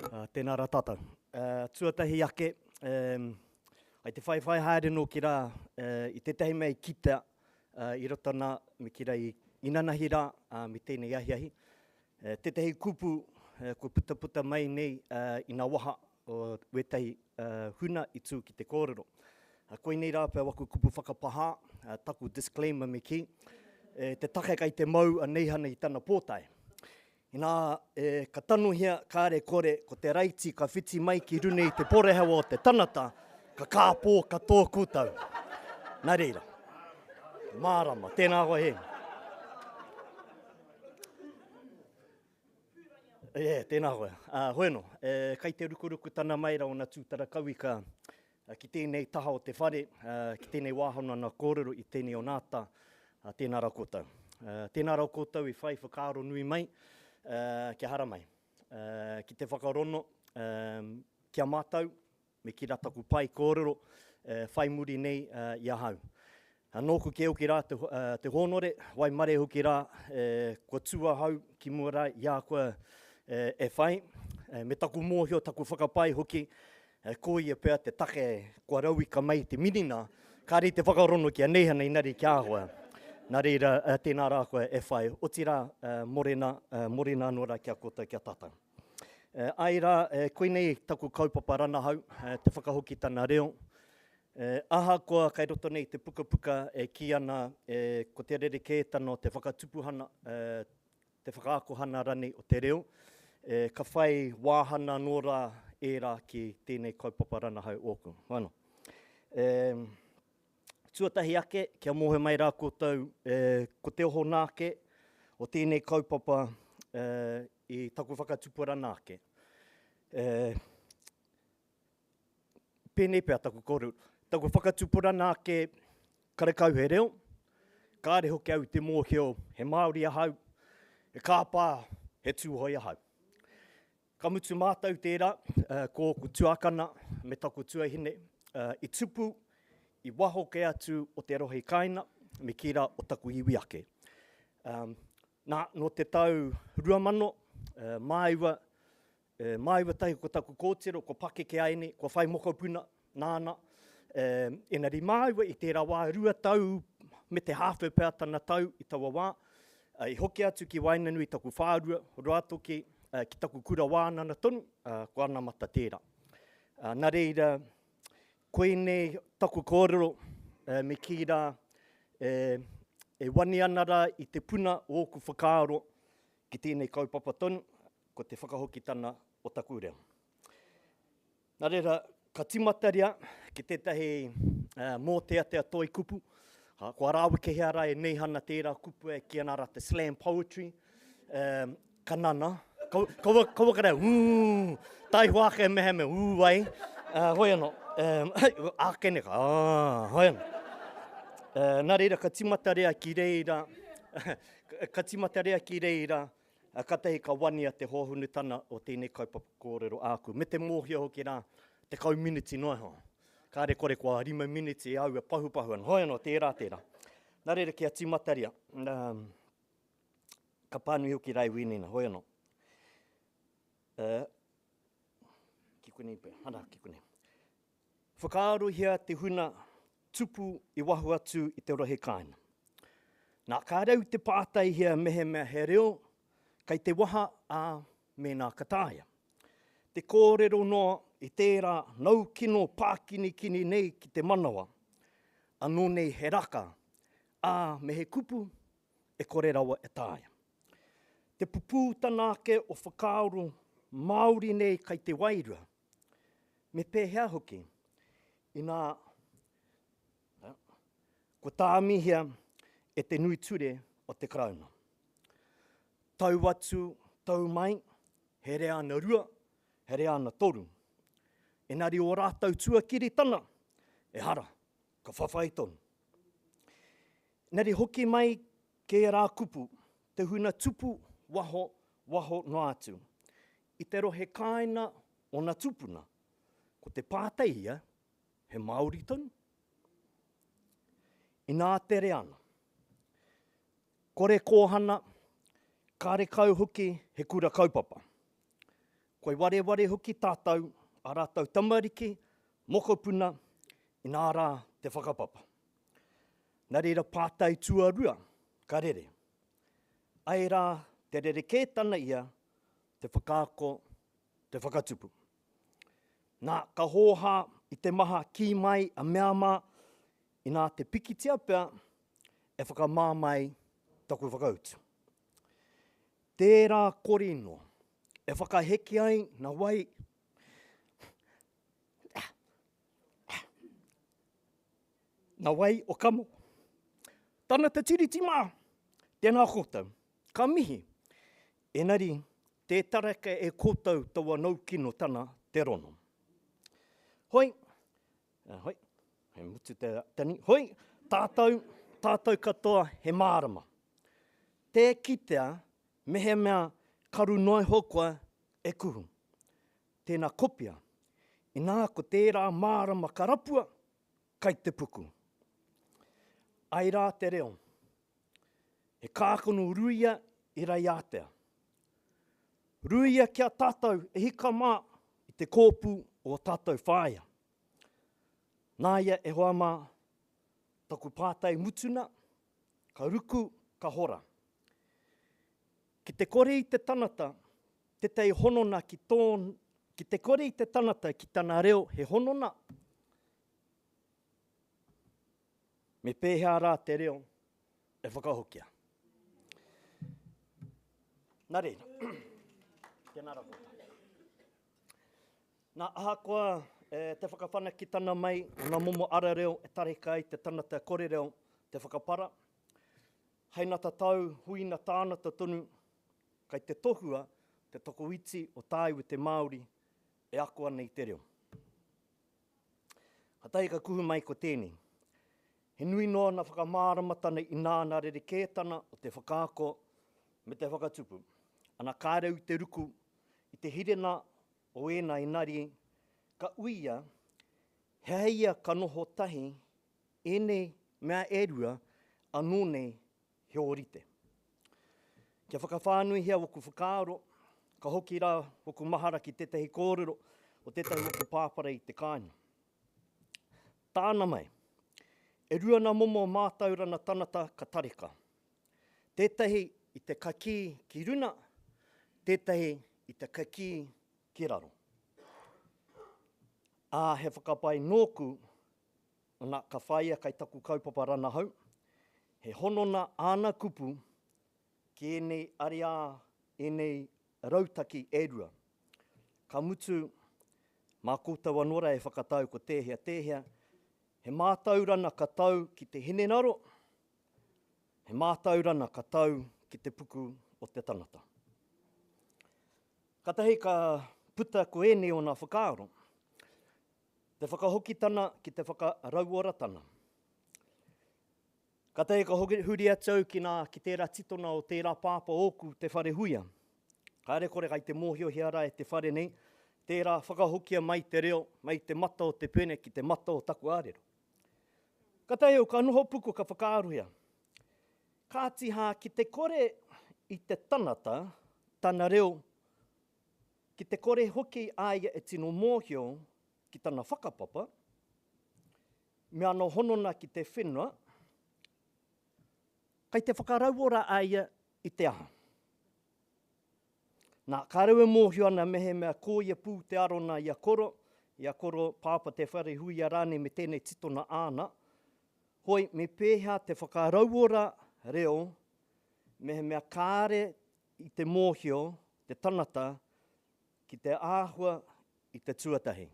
Tēnā rā tātou. Tuatahi ake, ai te whaiwhai haere nōki rā i tētahi mea i kitea i roto nā, me kī rā i inanahi rā me tēnei ahiahi, tētahi kupu kua putaputa mai nei i nā waha o wētahi huna i tū ki te kōrero. Koinei rā pea waku kupu whakapahā, taku disclaimer me kī, te take kai te mau a Neihana i tana pōtae. Inā, e, ka tanohia, kāre kore, ko te raiti ka whiti mai ki runa i te porehewa o te tanata, ka kāpō, ka tō koutou. Nā reira, mārama, tēnā koe he. E, tēnā koe. Uh, hoeno, e, kai te rukuruku tana mai ra ona tūtara kauika Ki tēnei taha o te whare, ki tēnei wāhanga ana kōrero i tēnei o nā ta, tēnā rā koutou. Tēnā rā koutou i whai whakaaro nui mai kia haramai, ki te whakarono ki a mātou, me kī rā taku pai kōrero whai muri nei i ahau. Nōku kē hoki rā te hōnore, waimare hoki rā, kua tū ahau ki mua rā i a koe e whai, me taku mōhio, taku whakapae hoki, ko ia pea te take kua rauika mai te minina, kāre i te whakarono ki a Neihana inari ki a koe. Nā reira, tēnā rā koe e whai, otirā, morena, morena anō rā ki a koutou, ki a tātou. Āe rā, koinei taku kaupapa ranahau, te whakahoki tana reo, Ahakoa kei roto nei te pukapuka e kī ana ko te rerekētana o te whakatupuhana, te whakaakohana ranei o te reo, ka whai wāhana anō rā ērā ki tēnei kaupapa ranahau ōku. Hoano. Tuatahi ake, kia mōhio mai rā koutou, ko te ohona ake o tēnei kaupapa i taku whakatupurana ake. Pēnei pea taku kōrero, taku whakatupurana ake karekau he reo, kāre hoki au i te mōhio he Māori ahau, he kāpā, he Tūhoe ahau. Ka mutu mātou tērā, ko ōku tuakana me taku tuahine i tupu i waho kē atu o te rohe kāina me kī rā o taku iwi ake. Nā, nō te tau 2000, māua E, māua tahi ko taku kōtiro, kua pakeke ai nei, kua whai mokopuna nāna. E, engari māua i tērā wā, 2 tau me te hāwhe pea tana tau i taua wā, e, i hoki atu ki waenganui i taku whārua, Ruatoki, e, ki taku kura wānana tonu, e, ko anamata tērā. E, nā reira, koinei taku kōrero, e, me kī rā, e, e wani ana rā i te puna o ōku whakaaro ki tēnei kaupapa tonu, ko te whakahokitana o taku reo. Nā reira, ka tīmataria ki tētahi mōteatea toi kupu, kua rāwekehia rā e Neihana tērā kupu e kī ana rā te slam poetry, ka nana, kaua, kaua ka reo, ū, taihoa ake mehemea ū ai, hoi anō, ākene ka, ā, hoi anō. Nā reira, ka tīmataria ki reira, ka tīmataria ki reira, Ā, katahi ka wania te hōhonutana o tēnei kaupapa kōrero āku, me te mōhio hoki rā, 10 miniti noa iho. Kāre kore kua rima miniti e au e pahupahu ana, hoi anō, tērā, tērā. Nā reira, kia tīmataria, ka pānui hoki rā i wīnina, hoi anō. Uh, ki konei pea, ana, ki konei. Whakaarohia te huna tupu i waho atu i te rohe kāinga. Nā, kāre au te pātaihia mehemea he reo kei te waha, ā, mēnā ka taea. Te kōrero noa i tērā nau kino pākinikini nei ki te manawa, anō nei he raka, ā, me he kupu e kore rawa e taea. Te pupūtana ake o whakaaro Māori nei kai te wairua, Me pēhea hoki, inā, kua tāmihia e te nui ture o te Karauna. Tau atu, tau mai, he reana rua, he reana toru. Engari ō rātou tuakiritana, ehara, ka whawhai tonu. Engari hoki mai kē rā kupu, te huna tupu waho, waho noa atu. I te rohe kāina ōna tūpuna. Ko te pātai ia, he Māori tonu? Inā tere ana. Kore kōhana, karekau hoki he kura kaupapa. Koi wareware hoki tātou, a rātou tamariki, mokopuna, inā rā te whakapapa. Nā reira pātai tuarua, ka rere. Ae rā, te rerekētana ia, te whakaako, te whakatupu. Nā, ka hōhā i te maha kī mai a mea mā, inā te pikitia pea e whakamā mai taku whakautu. Tērā korino e whakaheke ai na wai Na wai o kamo. Tana te tiriti mā, tēnā koutou. Ka mihi. Enari, tē tareka e koutou taua naukino tana te rono. Hoi, hoi, he mutu te tani, hoi, tātou, tātou katoa he mārama. Tē kitea mehemea karu noa iho koa e kuhu. Tēnā kopia, inā ko tērā mārama ka rapua, kai te puku. Ai rā te reo. He kākano ruia i Raiātea. Ruia ki a tātou e hika mā i te kōpū o ō tātou whāea. Nāia e hoa mā, taku pātai mutuna, ka ruku, ka hora. Ki te kore i te tanata tētahi honona ki tōn, ki te kore i te tanata ki tana reo he honona, me pēhea rā te reo e whakahokia? Nā reira, tēnā rā koutou. Nā, ahakoa e, te whakawhanaketana mai o ngā momo ara reo e tareka ai te tanata kore reo te whakapara, hei nā tatau huina tānata tonu Kai te tohua te tokoiti o tāiwi te Māori e ako ana i te reo. Katahi ka kuhu mai ko tēnei. He nui noa ana whakamāramatana inā ana rerekētana o te whakaako me te whakatupu. Ana kāre au i te ruku i te hirena o ēnā inari ka uia he aha ia ka noho tahi ēnei mea e rua anō nei he ōrite. Kia whakawhānuihia waku whakaaro, ka hoki rā waku mahara ki tētahi kōrero o tētahi waku pāpara i te kāinga. Tāna mai, e rua nā momo mātaurana tanata ka tareka. Tētahi i te kakī ki runa, tētahi i te kakī ki raro. Ā, he whakapae nōku Ana, ka whāia kai taku kaupapa ranahau, he honona āna kupu ki ēnei ariā, ēnei rautaki e rua. Ka mutu, mā koutou anō rā e whakatau ko tēhea tēhea, he mātaurana ka tau ki te hinengaro, he mātaurana ka tau ki te puku o te tangata. Katahi ka puta ko ēnei ōna whakaaro. Te whakahokitana ki te whakarauoratana. Katahi ka huri atu au ki, nā, ki tērā titona o tērā pāpā ōku te whare huia. Kāre kore kai te mōhiohia rā e te whare nei, tērā whakahokia mai te reo, mai te mata o te pene ki te mata o taku ārero. Katahi au ka noho puku ka whakaarohia. Kāti hā ki te kore i te tanata tana reo Ki te kore hoki a ia e tino mōhio ki tana whakapapa, me ana honona ki te whenua, kai te whakarauora a ia i te aha? Nā, kāre au e mōhio ana mehemea ko ia pū te arona i a Koro, i a Koro Pāpā Te Wharehuia rānei me tēnei titona āna, hoi me pēhea te whakarauora reo mehemea kāre i te mōhio te tangata ki te āhua i te tuatahi.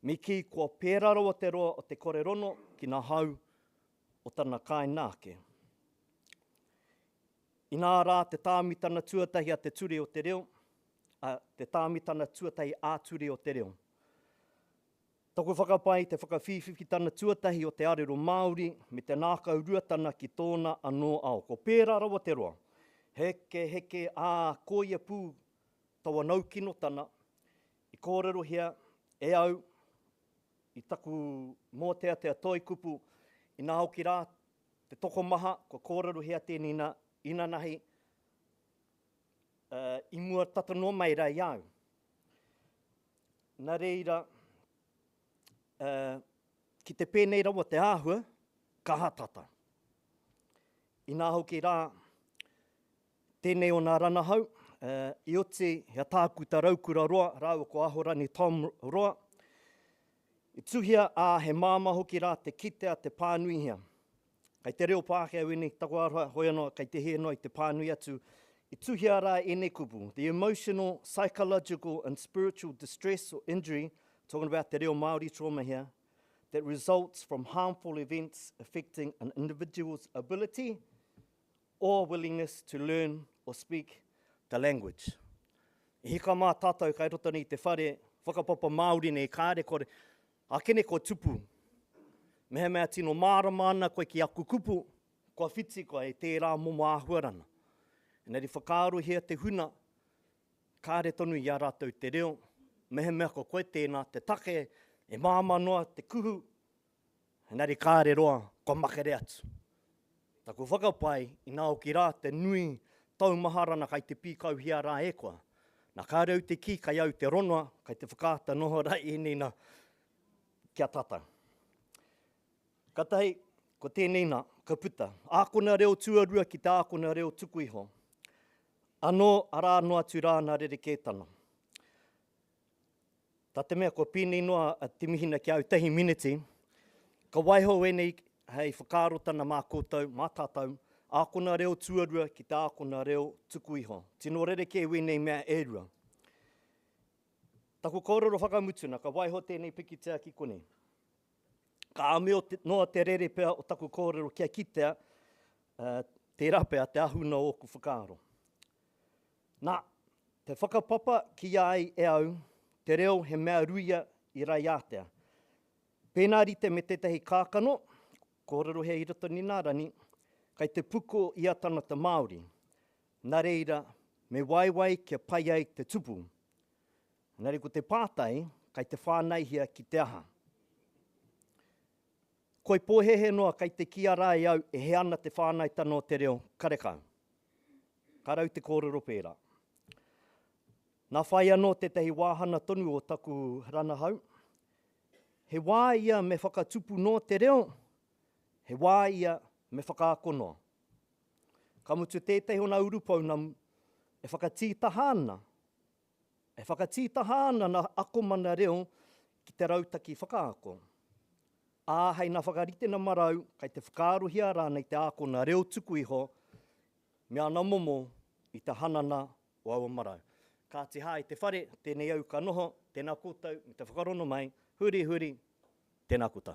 Me kī kua pērā rawa te roa o te kore rono ki ngā hau o tana kāinga ake. Inā rā te tāmitana tuatahi a te ture o te reo, a, te tāmitana tuatahi ā-ture o te reo. Taku whakapae i te whakawhīwhiwhitana tuatahi o te arero Māori me te nākau ruatana ki tōna anō ao. Ko pērā rawa te roa. Heke, heke, ā, koia pū taua naukinotana i kōrerohia e au i taku mōteatea toikupu inā hoki rā te tokomaha kua kōrerohia tēnei nā inanahi. I mua tata noa mai rā i a au. Nā reira, ki te pēnei rawa te āhua, ka hātata. Inā hoki rā, tēnei o nā ranahau, i oti i a Tākuta Raukura Roa rāua ko Ahorangi Tom Roa, i tuhia, ā, he māmā hoki rā te kitea, te pānuihia. Kei te reo Pākehā ēnei taku aroha, hoi anō, kei te hē noa i te pānui atu. I tuhia rā ēnei kupu, the emotional, psychological and spiritual distress or injury, talking about te reo Māori trauma here, that results from harmful events affecting an individual's ability or willingness to learn or speak the language. I hika mā tātou kai roto nei i te whare whakapapa Māori nei, kāre kore, Akene kua tupu. Mehemea tino mārama ana koe ki aku kupu, kua whiti koe i tērā momo āhuarana. Engari whakaarohia te huna, kāre tonu i a rātou te reo, mehemea ko koe tēnā te take e māmā noa te kuhu, engari kāre roa kua makere atu. Taku whakapae, inā hoki rā te nui taumaharana kai te pīkauhia rā e koa. Nā kāre au te kī kai au te ronoa, kai te whakaata noho rā ēnei nā kia tata. Katahi, ko tēnei nā, ka puta. Ākona reo tuarua ki te ākona reo tuku iho. Anō, arā noa atu rā nā rerekētana. Tā te mea kua pēnei noa a Te Mihina ki a au tahi miniti, ka waiho ēnei hei whakaarotana mā koutou, mā tātou, ākona reo tuarua ki te ākona reo tuku iho. Tino rerekē wēnei mea e rua. Taku kōrero whakamutuna, ka waiho tēnei pikitia ki konei. Ka āmio noa te rere pea o taku kōrero kia kitea, uh, tērā pea te ahuna o ōku whakaaro. Nā, te whakapapa kīia ai e au te reo he mea ruia i Raiātea. Pēnā rite me tētahi kākano, kōrerohia i roto ni nā rani, kai te puko ia tangata Māori. Nā reira, me waiwai kia pai ai te tupu. Engari ko te pātai, kai te whānaihia ki te aha? Koi pōhēhē noa kai te kīia rā e au e he ana te whānaitana o te reo, karekau. Ka rau te kōrero pērā. Nā whai anō tētahi wāhana tonu o taku ranahau, he wā ia me whakatupu noa te reo, he wā ia me whakaako noa. Ka mutu tētahi o nā urupounamu e whakatītaha ana, e whakatītaha ana nā akomana reo ki te rautaki whakaako. Ā, hei nā whakaritena marau, kai te whakaarohia rānei te ākona reo tuku iho me ana momo i te hanana o aua marau. Kāti hā i te whare, tēnei au ka noho, tēnā koutou me te whakarono mai, huri huri, tēnā koutou.